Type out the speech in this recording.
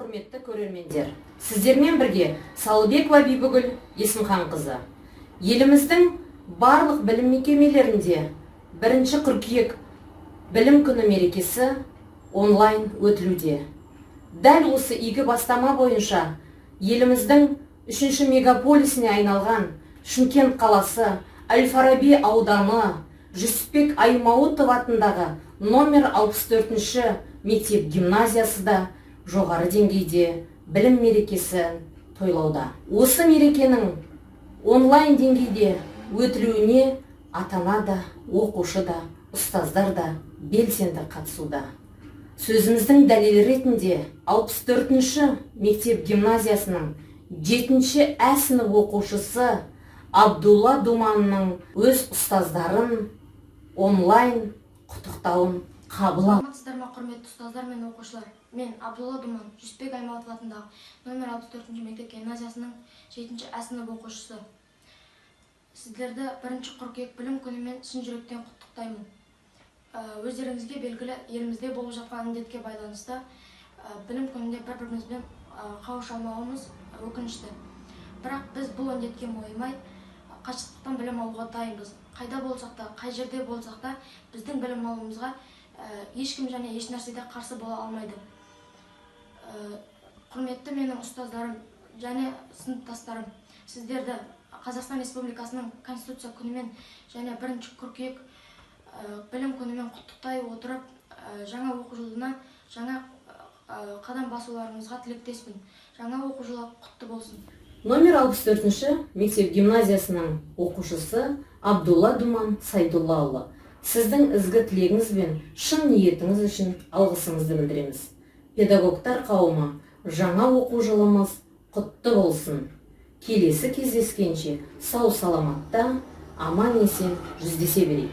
Құрметті көрермендер! Сіздермен бірге Салыбекова Бибігүл Есімханқызы. Еліміздің барлық білім мекемелерінде 1 қыркүйек Білім күні мерекесі онлайн өтілуде. Дәл осы игі бастама бойынша еліміздің үшінші мегаполисіне айналған Шымкент қаласы, әл Фараби ауданы, Жүсіпбек Аймауытов атындағы номер 64 мектеп гимназиясы да жоғары деңгейде білім мерекесі тойлауда. Осы мерекенің онлайн деңгейде өтілуіне ата ана да, оқушы да, ұстаздар да белсенді қатысуда. Сөзіміздің дәлелі ретінде 64 мектеп гимназиясының 7 ә сынып оқушысы Абдулла Думанның өз ұстаздарын онлайн құттықтауын қабыл ал. Саламатсыздар ма, құрметті ұстаздар мен оқушылар! Мен, Абдулла Думан, Жүсіпбек Аймауытов атындағы номер 64 мектеп гимназиясының 7 ә сынып оқушысы, сіздерді 1 қыркүйек Білім күнімен шын жүректен құттықтаймын. Өздеріңізге белгілі, елімізде болып жатқан індетке байланысты Білім күнінде бір бірімізбен қауыша алмауымыз өкінішті. Бірақ біз бұл індетке мойымай, қашықтықтан білім алуға дайынбыз. Қайда болсақ та, қай жерде болсақ та, біздің білім алуымызға ешкім және еш нәрсе де қарсы бола алмайды. Құрметті менің ұстаздарым және сыныптастарым, сіздерді Қазақстан Республикасының Конституция күнімен және 1 қыркүйек Білім күнімен құттықтай отырып, жаңа оқу жылына жаңа қадам басуларыңызға тілектеспін. Жаңа оқу жылы құтты болсын! Номер 64 мектеп гимназиясының оқушысы Абдулла Думан Сайдуллаұлы, сіздің ізгі тілегіңіз бен шын ниетіңіз үшін алғысымызды білдіреміз. Педагогтар қауымы, жаңа оқу жылымыз құтты болсын! Келесі кездескенше сау саламатта, аман есен жүздесе берейік.